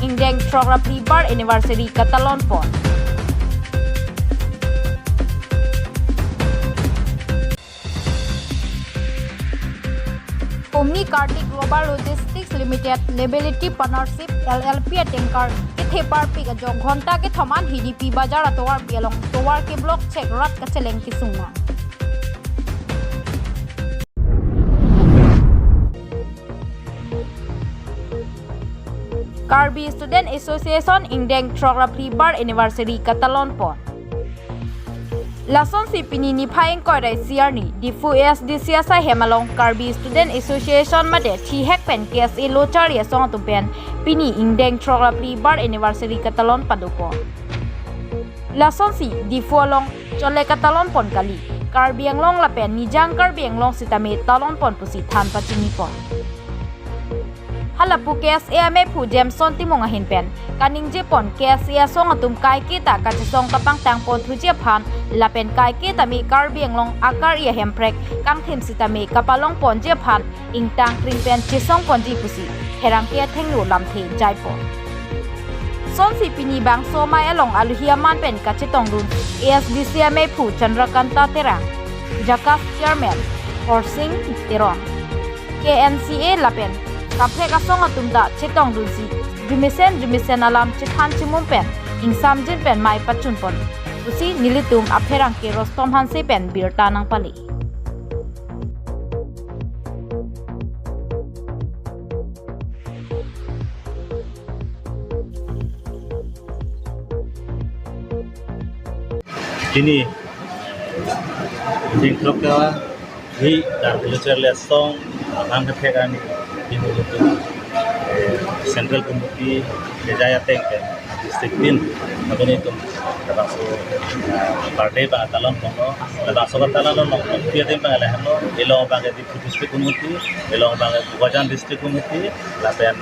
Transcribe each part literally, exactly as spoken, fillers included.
ingdeng throk ra phli bar anniversary katalon pon. Humni Kartik Global Logistics Limited Liability Partnership L L P a tanker kethe parpik ajok ghonta kethom an Hidipi Bazar atovarpi along tovar ke-block chek rat kacheleng kesung nang. Karbi Student Association ingdeng throk ra phli bar anniversary katalon pon. Lasonsi pini niphai ingkoi ra isi arni Diphu A S D C asai hem along Karbi Student Association mate thihek pen K S A lo charli asong atum pen pini ingdeng throk ra phli bar anniversary katalon pado pon. Lasonsi Diphu along chole katalon pon kali, Karbi Anglong lapen Nijang Karbi Anglong sitame talon pon pusi than pachini pon. Halapu K S A ameiphu Jameson Timung ahin pen kaningje pon K S A asong atum kaike ta kachesong kapangtang pon thuji aphan lapen kaike tame Karbi Anglong akar-i ahemprek kangthim sitame kapalong ponji aphan ingtang kring pen chesong ponji pusi pherangke athengno lamthe jai pon. Sonsi pini bangso amei along alohi aman pen kachetongdun A S D C ameiphu Chandrakanta Terang, JACAS Chairman Horsing Teron, K N C A lapen kaprek asong atum ta chetongdunsi jumesen jumesen alam chethan chimum pen ingsamjin pen mei pachun pon pusi nelitum apherangke Rostom Hanse pen birta nangpale. Pini, pini throk ra phli bar anniversary asong, abang kethek an, pini itum, eh, Central Committee, kejai ateng pen, district tin, abang itum, labangso, eh, birthday abang talon ponlo, labangso talon ponlo, pi ateng abang lahelo, ilong abang ke Diphu District Committee, ilong abang ke Bokajan District Committee, lapen,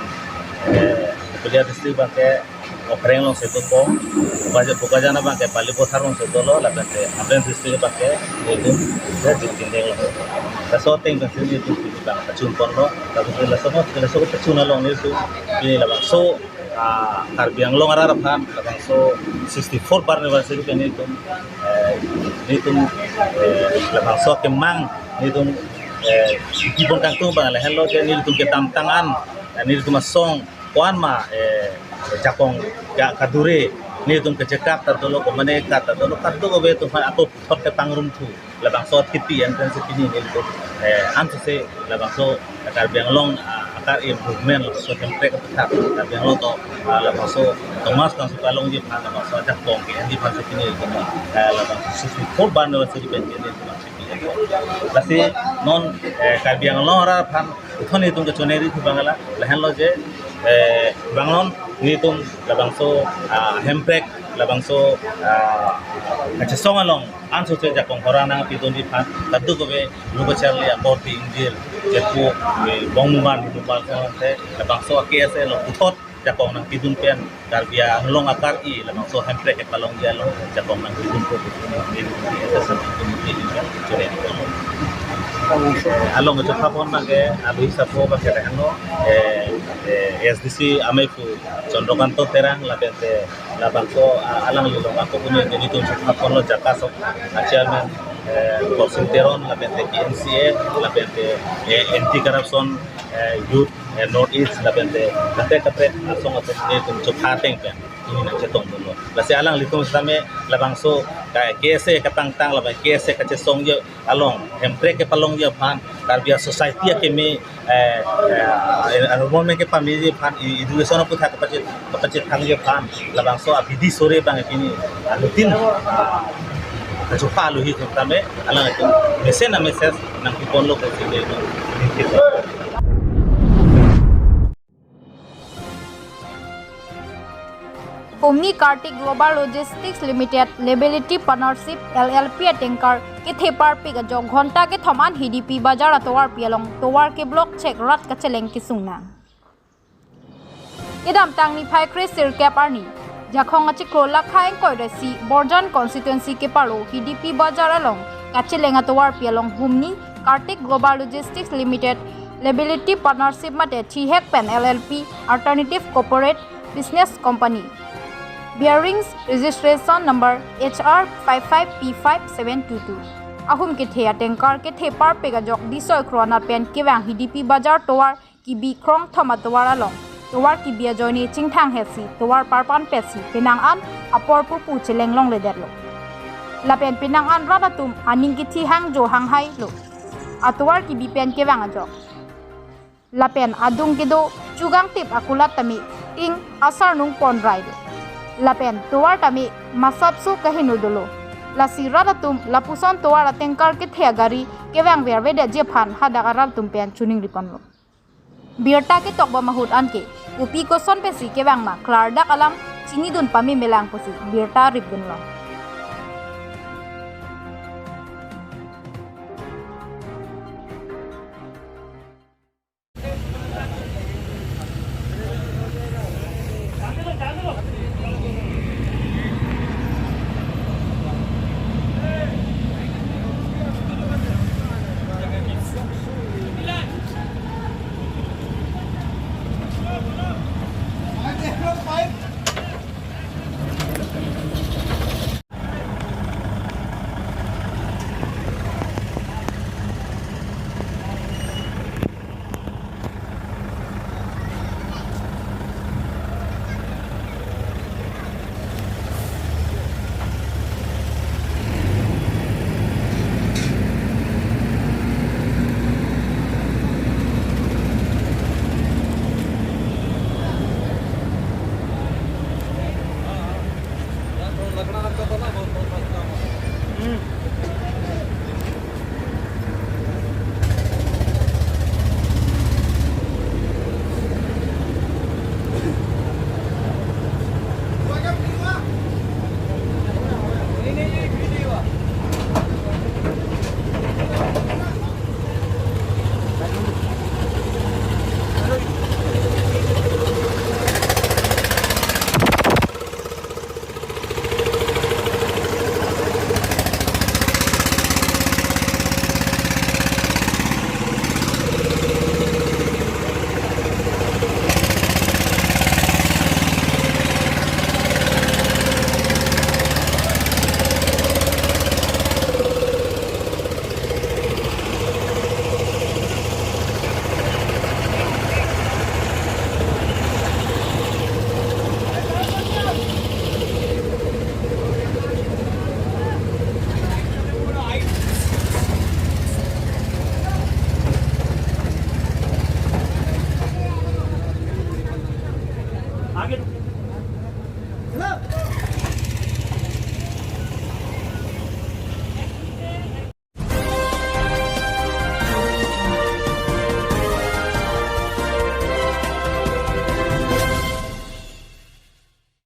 eh, Bipulia District abang ke Okhreng along si dopo, Bokaja-, Bokajan abang ke Balipathar along si dolo, lapen ke Hamren District abang ke, itum, ya, Jirikindeng along. Laso ateng abang si itum pini abang pachun ponlo, laso, laso, laso pachun along itum, pini labangso, ah, Karbi Anglong arat aphan, labangso sixty-four bar anniversary pen itum, eh, itum, eh, labangso kemang, itum, eh, kipon kangtung abang lahelo je itum kedamtang an, itum asong, ko-an ma, eh, jakong ka-, kadure, itum kachekap ta dolo, ko-an ma ne kat ta dolo, kadokave atum aphan ako puthot kepangrum thu, labangso athipi an pensi pini itum, eh, ansose labangso Karbi Anglong, ah, akar-i movement laso hemprek aputhak, Karbi Anglong atum, ah, labangso Thomas Kangsu kalongji aphan, labangso ajakong ke-enji aphansi pini itum, eh, labangso sixty-four bar anniversary pen pini itum. Lasi non, eh, Karbi Anglong arat aphan puthot itum kachoneri thu abang la, lahenlo je, eh, bang non itum labangso, ah, hemprek, labangso, ah, kachesong along ansose jakong hora nangpidunji aphan, kadokave lo kacharli akorte ingjir, jepo, eh, bong muman, muman sangte, labangso K S A along puthot jakong nangpidun pen, Karbi Anglong akar-i, labangso hemprek kepalongji along jakong nangpidun po, along chokha pon abang ke, alohi asapo abang ke lahenlo, eh, eh, A S D C ameiphu Chandrakanta Terang, lapen ke labangso, ah, alangli along ako puni itum chokha ponlo JACAS, ah, Chairman, eh, Horsing Teron, lapen ke K N C A, lapen ke, eh, Anti Corruption, eh, Youth, eh, North East, lapen ke kaprek kaprek asong atum itum chokha ateng pen pini nangchetongdunlo. Lasi alanglitum sitame labangso ka-, K S A katangtang lapen K S A kachesongji along, hemprek kepalongji aphan, Karbi a-society akeme, eh, eh, environment kepameji aphan, e-, education aputhak kapachethangji aphan, labangso abidi sore abang pini, ah, rutin, ah, kachopha alohi atum tame, alanglitum mesen a-message nangkiponlo pusi neli ningke. Humni Kartik Global Logistics Limited Liability Partnership L L P a-tanker kethe parpik ajok ghonta kethom an Hidipi Bazar atovarpi along tovar ke-block chek rat kacheleng kesung nang. Kedamtang niphai kre sirkep arni, Jakhong achiklo lakha ingkoi ra isi Borjan constituency kepalo Hidipi Bazar along kacheleng atovarpi along humni Kartik Global Logistics Limited Liability Partnership mate thihek pen L L P Alternative Corporate Business Company, bearings registration number H R five five P five seven two two. Ahum kethe a-tanker kethe parpek ajok Disoi Khronath pen kevang Hidipi Bazar tovar kebi krongthom atovar along, tovar kebi ajoine chingthang hesi tovar parpan pesi penang an apor pupu cheleng longledetlo. Lapen penang an rat atum aning kithi hangjo hanghailo. Atovar kebi pen kevang ajok. Lapen adung kedo chugangtip akulat tame ting asarnung ponrailo. Lapen tovar tame masapso kaheno dolo. Lasi rat atum lapuson tovar a-tanker kethe agari kevang vervedetji aphan hadak arat atum pen choningri ponlo. Birta ketok bom ahut anke kopi koson pesi kevang ma klardak alam chinidun pame melang pusi birta ripdunlo.